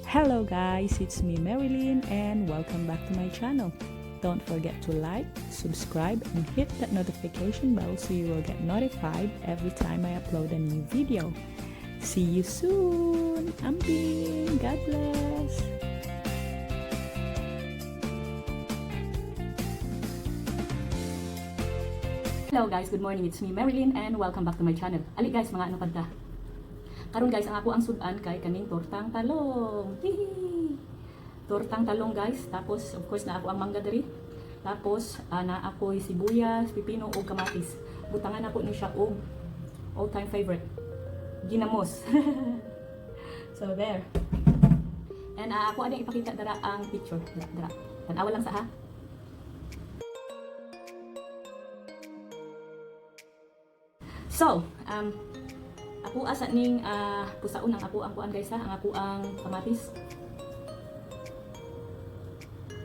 Hello guys, it's me, Marilyn, and welcome back to my channel. Don't forget to like, subscribe and hit that notification bell so you will get notified every time I upload a new video. See you soon! Amping! God bless! Hello guys, good morning. It's me, Marilyn, and welcome back to my channel. Ali guys, mga ano pagka. Karon guys, ang ako ang sudan kay kaning tortang talong. Hihi. Tortang talong, guys. Tapos of course na ako ang mangga diri. Tapos na ako'y sibuyas, pipino ug kamatis. Butangan ako ni siya og all-time favorite, ginamos. So there. And ako ading ipakita dara ang picture. Dara, dara. Tan-awa lang sa ha. So, ako asa ning pusaon ang ako ang kuan, guys, ha, ang ako ang kamatis.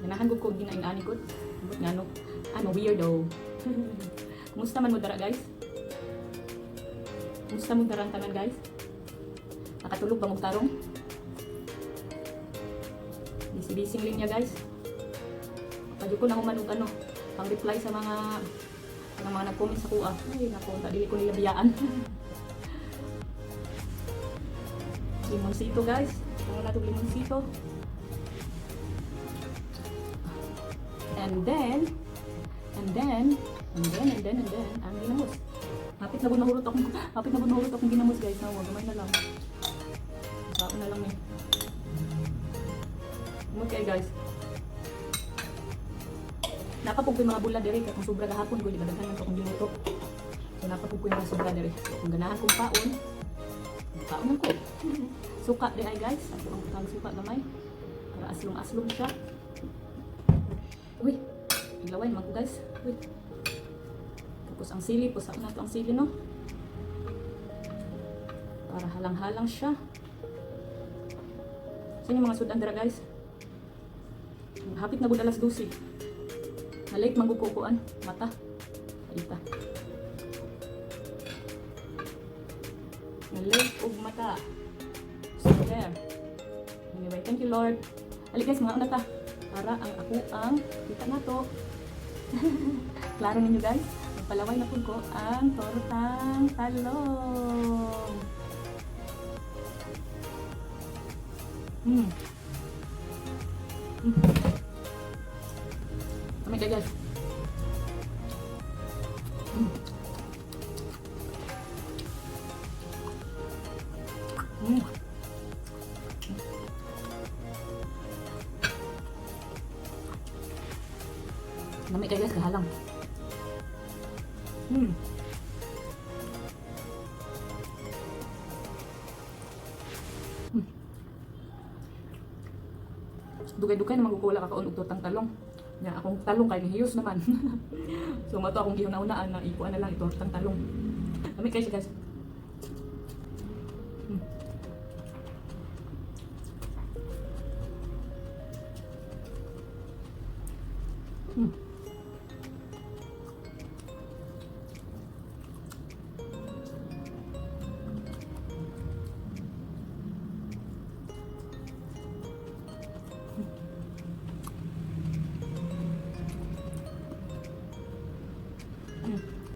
Ganahan gud ko ginaing ani gud. Ambot ngano. Ano, weirdo. Kumusta man mo dara, guys? Kumusta mo dara ang tanan, guys? Nakatulog ba mong tarong? Busy-busy linya, guys. Padyo ko na human og ano, pang reply sa mga nag-comment sa kuha. Ay, nako, ta dili ko nila biyaan. Limoncito, guys. Ano na itong limoncito. And then, and then, and then, and then, and then, ang ginamos. Hapit na nahurot akong ginamos, guys. No, gamay na lang. Baon na lang ni. Okay, guys. Napapug ko yung mga bula diri kay kung sobra gahapon ko, di ba daghan man to akong giluto. So napapug ko yung mga sobra diri. So, kung ganahan kong paon, paon ko. Suka di ay, guys. Ako ang butang suka gamay. Para aslong-aslong siya. Uy, naglaway naman ko, guys. Uy. Tapos ang sili, pusak na to ang sili, no? Para halang-halang siya. Sa inyo mga sudan dira, guys. Hapit na gud alas 12. Na-late man gud ko kuan, mata. Ita. Na-late og mata. So there. Anyway, thank you, Lord. Ali guys, mga una ta. Para ang ako ang kita na to. Klaro ninyo, guys. Magpalaway na pud ko ang tortang talong. Oh my God, guys. Lami kayo, guys, kahalang. Dugay-dugay naman ko wala kakaon og tortang talong. Nya akong talong kay nihiyos naman. So mato akong gihuna-hunaan na ikuan na lang itortang talong. Lami kayo siya, guys.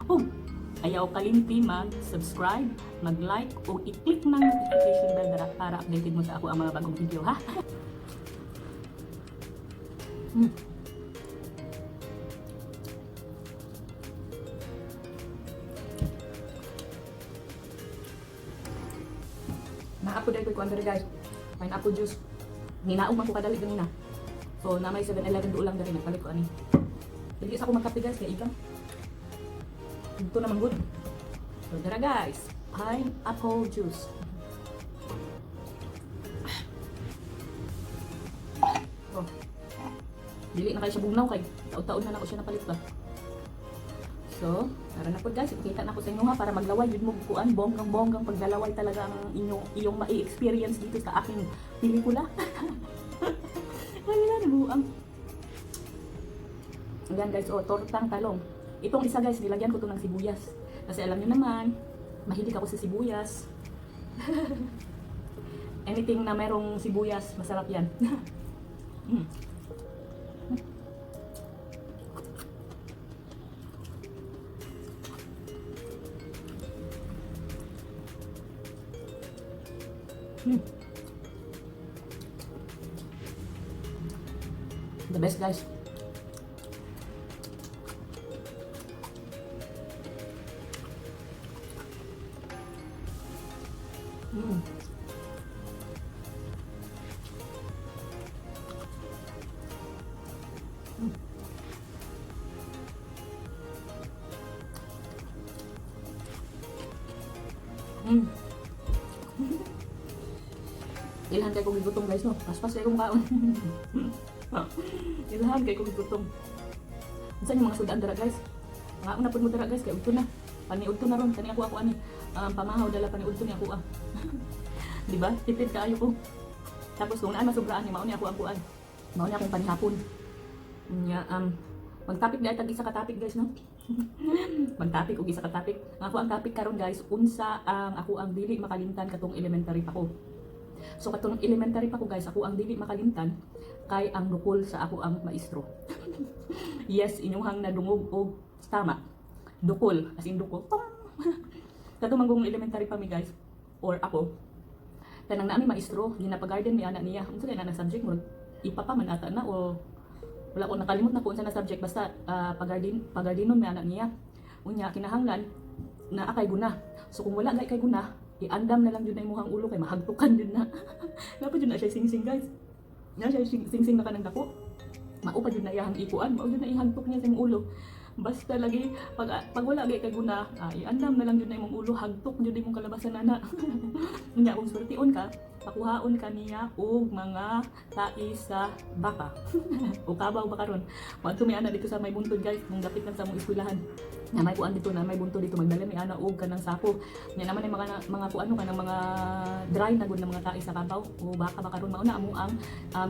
Oh, ayaw kalimti mag-subscribe, mag-like, o i-click ng notification bell dara para updated mo sa ako ang mga bagong video, ha? Naa po dahil ko diri, guys. Pineapple juice. Ninaog man ko kadali ganina. So na may 7-Eleven doon lang diri, nagpalit ko ani. Dili sa ako magkape, guys, kay igang. Ito naman good. So dara guys, pineapple juice. Oh. Dili na kayo siya bugnaw kay taon-taon na nako siya napalit ba. So, tara na po guys, ipakita na ko sa inyo ha para maglaway yun mo kuan bonggang bonggang paglalaway talaga ang inyong iyong mai-experience dito sa aking pelikula. Wala nabuang. Ayan guys, oh, tortang talong. Itong isa, guys, nilagyan ko to ng sibuyas. Kasi alam niyo naman, mahilig ako sa sibuyas. Anything na merong sibuyas, masarap yan. The best, guys. Ilhan kay kong gigutom, guys, no. Paspas kay kong kaon. Ilhan kay kong gigutom. Unsa yung mga sudan dara, guys? Mga una pud mo dara, guys, kay udto na. Paniudto na ron kani ako ani. Pamahaw dala paniudto ni ako ah. Di ba? Tipid kaayo ko. Tapos kung naan masubraan ni mao ni ako ang kuan. Mao ni akong panihapon. Nya magtopic di tag isa ka topic, guys, no. Magtopic og isa ka topic. Ang ako ang topic karon, guys, unsa ang ako ang dili makalimtan katong elementary pa ko. So katong elementary pa ko, guys, ako ang dili makalimtan kay ang dukol sa ako ang maestro. Yes, inyong nadungog og tama. Dukol, as in dukol. Tong! Katong manggong elementary pa mi, guys, or ako, kanang naami maestro, ginapa-garden mi ana niya. Unsa kay na subject mo? Ipapa man ata na o wala ko, nakalimot na ko unsa na subject, basta pagarden pagardenon mi ana niya. Unya kinahanglan naa kay guna. So kung wala gay kay guna, iandam na lang jud na imong ulo kay mahagtukan jud na. Dapat jud na siya singsing, guys. Na siya singsing na kanang dako. Mao pa jud na iyang ikuan, mao jud na ihagtok niya sa imong ulo. Basta lagi pag wala gay kay guna, iandam na lang jud na imong ulo, hagtok jud imong kalabasan ana. Unya kung swertion ka, pakuhaon ka niya og mga tai sa baka o kabaw ba karon. Moadto mi ana dito sa may buntod, guys, nung dapit lang sa among eskwelahan. Na may kuan dito, na may buntod dito, magdala mi ana og kanang sako. Nya naman ay mga kuano kanang mga dry na gud na mga tai sa kabaw o baka ba karon, mao na amo ang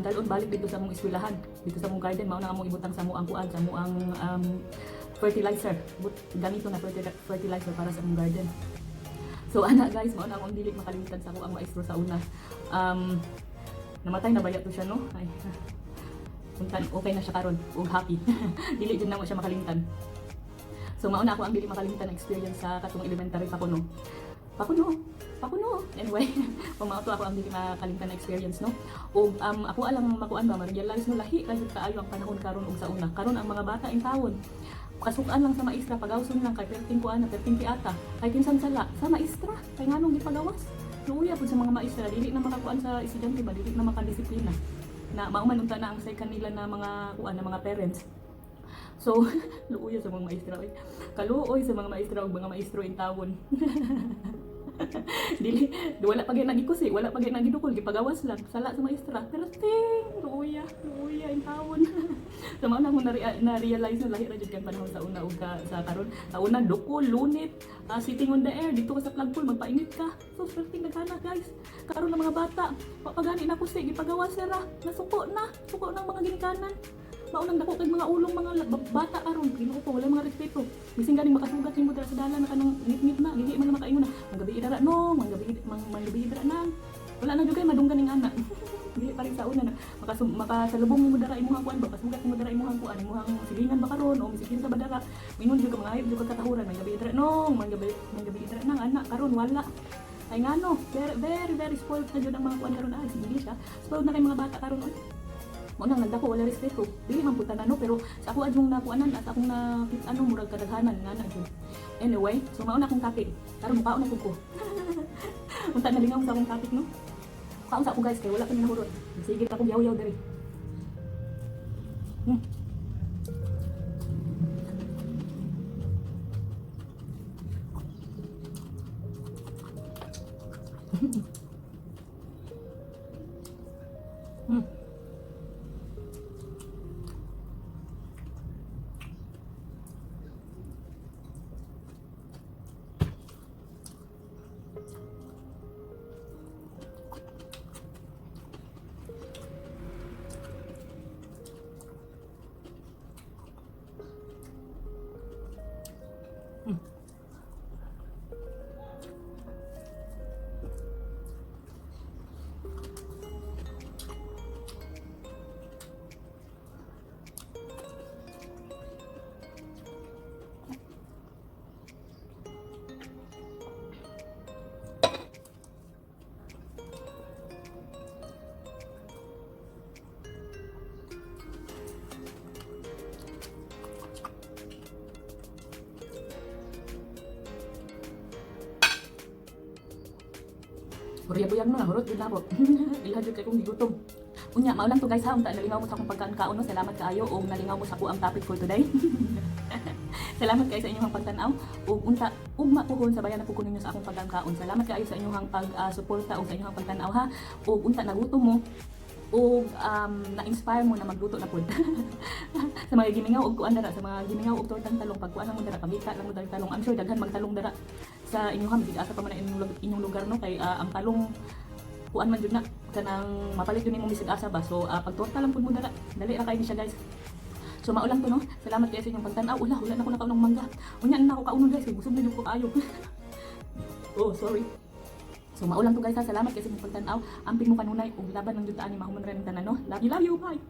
dalon balik dito sa among eskwelahan, dito sa among garden, mao na among ibutang sa among kuan, sa among fertilizer. But, ganito na fertilizer para sa among garden. So ana, guys, mao na akong dili makalimutan sa ako ang maestro sa una. Namatay na baya to siya, no? Ay. Untan okay na siya karon ug happy. Dili jud namo siya makalimtan. So mao na ako ang dili makalimtan na experience sa katong elementary pa ko, no. Pakuno. Pakuno. Anyway, mao to ako ang dili makalimtan na experience, no. Ug ako alang makuan ba, ma-realize no, lahi kay kaayo ang panahon karon ug sa una. Karon ang mga bata in tawon kasukan lang sa maestra, pagawson lang kay perting kuan na perting piata, kay kinsan sala sa maestra, kay nganong gipagawas. Luya pud sa mga maestra, dili na makakuan sa estudyante ba, dili na makadisiplina. Na mao man unta na ang say kanila na mga kuan na mga parents. So, luoy sa mga maestra oy. Kaluoy sa mga maestra ug mga maestro in tawon. Dili wala pa gyud nagikusi, wala pa gyud nagidukol, gipagawas lang sala sa maestra. Pero ting luoya, luoya in tawon. So mao na akong na-realize na lahi ra jud kay panahon sa una ug sa karon. Sa una dukol, lunit, sitting on the air dito ka sa flagpole magpainit ka. So perting nagana, guys. Karon ang mga bata, wa pa gani na kusi, gipagawas ra, nasuko na, suko ng mga ginikanan. Mao nang dako kay mga ulong mga bata karon, Ginoo ko, wala mga respeto. Bisin ganing makasugat nimo dira sa dalan na kanang ngit-ngit na, dili man na makaingon na. Manggabi dara no, manggabi manggabi dara nang. Wala na jud kay madunggan ning ana. Dili pa rin sa una na makasalubong mo dara imong kuan ba, kasugat mo dara imong kuan, imong silingan ba karon o misikin sa badara. Mingon jud ka mga ayop jud ka katahuran, manggabi dara no, manggabi dara nang ana karon wala. Ay ngano, very very very spoiled na jud ang mga kuan karon, ah, English ah. Spoiled na kay mga bata karon oy. Mao nang nagdako wala respeto. Dili man pud tanan no, pero sa ako adjong nakuanan at akong na ano murag kadaghanan nga na jud. Anyway, so mao na akong topic. Karon mukaon na pud ko. Unta na lingaw sa akong topic, no. Kaon sa ako, guys, kay wala pa ni nahurot. Sige ako yaw-yaw diri. Hurya buyag no, hurot jud nako. Ilha jud kay kong gigutom. Unya, mao lang to, guys, ha, unta nalingaw mo sa akong pagkaon kaon, no. Salamat kaayo og nalingaw mo sa ako ang topic for today. Salamat kaayo sa inyong pagtan-aw ug unta ugma puhon sa bayan na ko ninyo sa akong pagkaon. Salamat kaayo sa inyong pag-suporta ug sa inyong pagtan-aw, ha. Ug unta nagutom mo ug na-inspire mo na magluto na pud. Sa mga gimingaw og kuan dara, sa mga gimingaw og tortang talong, pagkuan lang mo dara, pamika lang mo dara talong. I'm sure daghan magtalong dara sa inyong, ha, asa pa man na inyong lugar, no, kay ang talong kuan man jud na, kanang mapalit jud nimo bisag asa ba. So pagtorta lang pud mo dara, dali ra kaayo ni siya, guys. So mao lang to, no. Salamat kaayo sa inyong pagtan-aw. Wala, wala na ko nakaon og mangga. Unya na ako kaunon, guys, kay busog na jud ko kaayo. Oh, sorry. So mao lang to, guys, ha. Salamat kaayo sa inyong pagtan-aw. Amping mo kanunay ug laban lang jud ta ani mahuman ra ning tanan, no. Love you, love you. Bye.